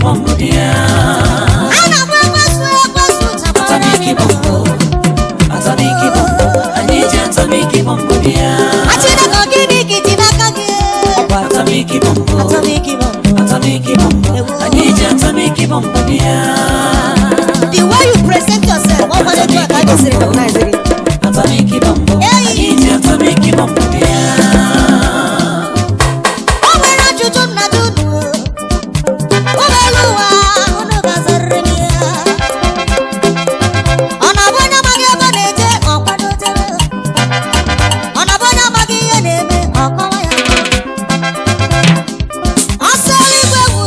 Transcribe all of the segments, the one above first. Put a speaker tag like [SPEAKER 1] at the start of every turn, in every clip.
[SPEAKER 1] bomb bịa.
[SPEAKER 2] A na-agba ekwesu ekwesu chakwa
[SPEAKER 1] Atomic bomb, atomic bomb, anyị ji atomic bomb bịa.
[SPEAKER 2] Chineke gịnị ka iji n'aka gị?
[SPEAKER 1] Atomic bomb,
[SPEAKER 2] Atomic bomb.
[SPEAKER 1] Atomic bomb, anyị ji atomic bomb bịa.
[SPEAKER 2] The way you present yourself, ọ nwere etu a ka a ga-esi recognize gị.
[SPEAKER 1] Atomic bomb, anyị ji atomic bomb bịa.
[SPEAKER 2] O nwere ajụjụ m na-ajụ unu. Ụlọ elu ụwa, unu ga-azarịrị m ya. Ọ na-abụ onye amaghị ebe ọ na-eje, ọ kwadotere. Ọ na-abụ onye amaghị ihe na-eme, ọ kọwa ya. Ọsọ eluigwe gwụ.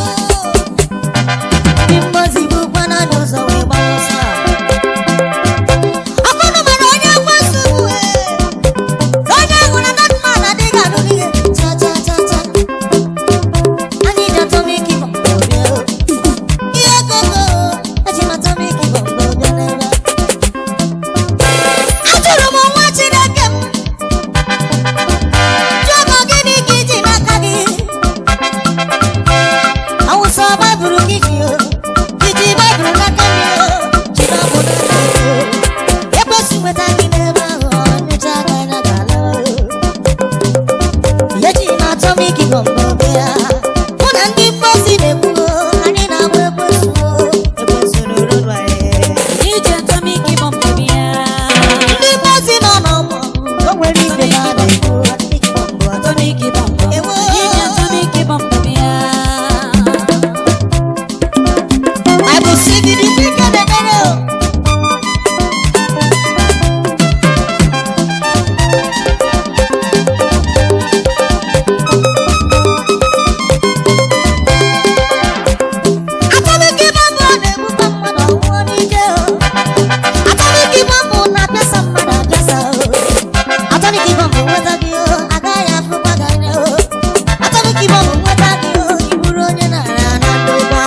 [SPEAKER 2] Ndị mmụọ ozi bụkwa naanị ụzọ wee gbaa ọsọ. Ọkụnụ mara onye ekwensu bụ, ee. Onye hụrụ na mmadụ adịghị anụ n'ihe. Cha cha cha cha. Anyị ji atomic bomb bịa o. Ihe koko, eji m atomic bomb bịa n'ebe a. Ajụrụ m nwa Chineke m, jụọ m gịnị ka iji n'aka gị? Awụsa Baịbụl ka iji o, iji Baịbụl n'aka gị o, ji Baịbụl n'aka gị o. Ekwesị nweta gị n'ebe ahụ, ọ nyụcha aka anya ga-ala o. Eji m atomic bomb bịa. Mụ na ndị mposi na-ekwu o, anyị na-agba ekwensu o, ekwensu n'olu anyị.
[SPEAKER 1] Anyị ji atomic bomb bịa.
[SPEAKER 2] Ndị mposi nọ n'ọgbọ, o nwere ibe ha na-ekwu, atomic bomb,
[SPEAKER 1] Atomic bomb,
[SPEAKER 2] Ewo.
[SPEAKER 1] anyị ji atomic bomb bịa.
[SPEAKER 2] Bible sị gị dị ike na-ekpere o. Atomic bomb na-egbukwa mmadụ ọnwụọ n'ike o. Atomic bomb na-apịasa mmadụ apịasa o. Atomic bomb nweta gị o, agaghị afụkwa gị anya o. Atomic bomb nweta gị o, ị bụrụ onye na-ara na ndokwa.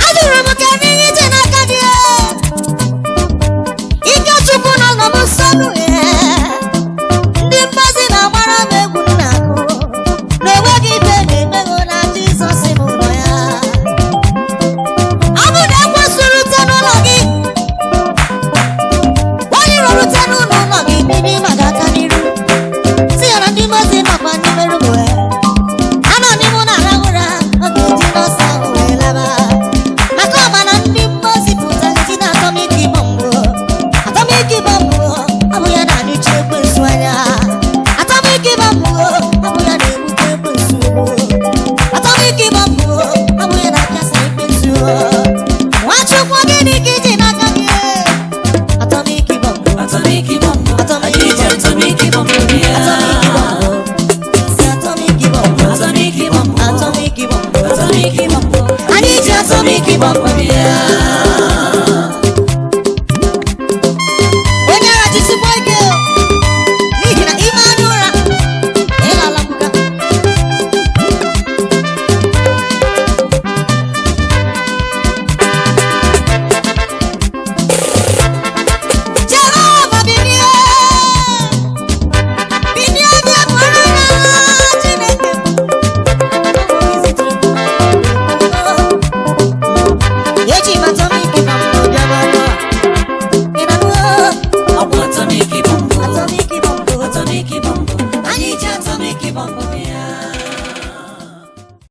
[SPEAKER 2] Ajụrụ m kedu ihe iji n'aka gị o? Ike Chukwu nọ nọ m nso nụ ya. Ndị mgbazi na-agbara m egwu m na-akụ. Na onweghị ibe na-emeghu na Jizọs m nọ ya. Ọ bụ na ekwensu rute n'ụlọ gị, onye iro rute n'ụlọ ụlọ gị, bido ịma gị aka n'iru. Si ya na ndị mgbazi nọkwa n'ime rum ya. Ha nọ n'ime ụlọ arahụ ụra, ọ ga-eji n'ọsọ ahụ wee laba. Maka ọma na ndị mgbazi pụta jide atomic bomb. Atomic bomb, ọ bụ ya na-anyụchi ekwensu anya. Atomic bomb, ọ bụ ya na-egbute ekwensu. Atomic bomb, ọ bụ ya na-apịasa ekwensu. Nwachukwu gịnị ka iji n'aka gị? Atomic bomb,
[SPEAKER 1] Atomic bomb, anyị ji atomic bomb bịa.
[SPEAKER 2] Atomic bomb, si atomic bomb,
[SPEAKER 1] Atomic bomb,
[SPEAKER 2] atomic bomb.
[SPEAKER 1] Atomic bomb,
[SPEAKER 2] Anyị ji atomic bomb
[SPEAKER 1] bịa.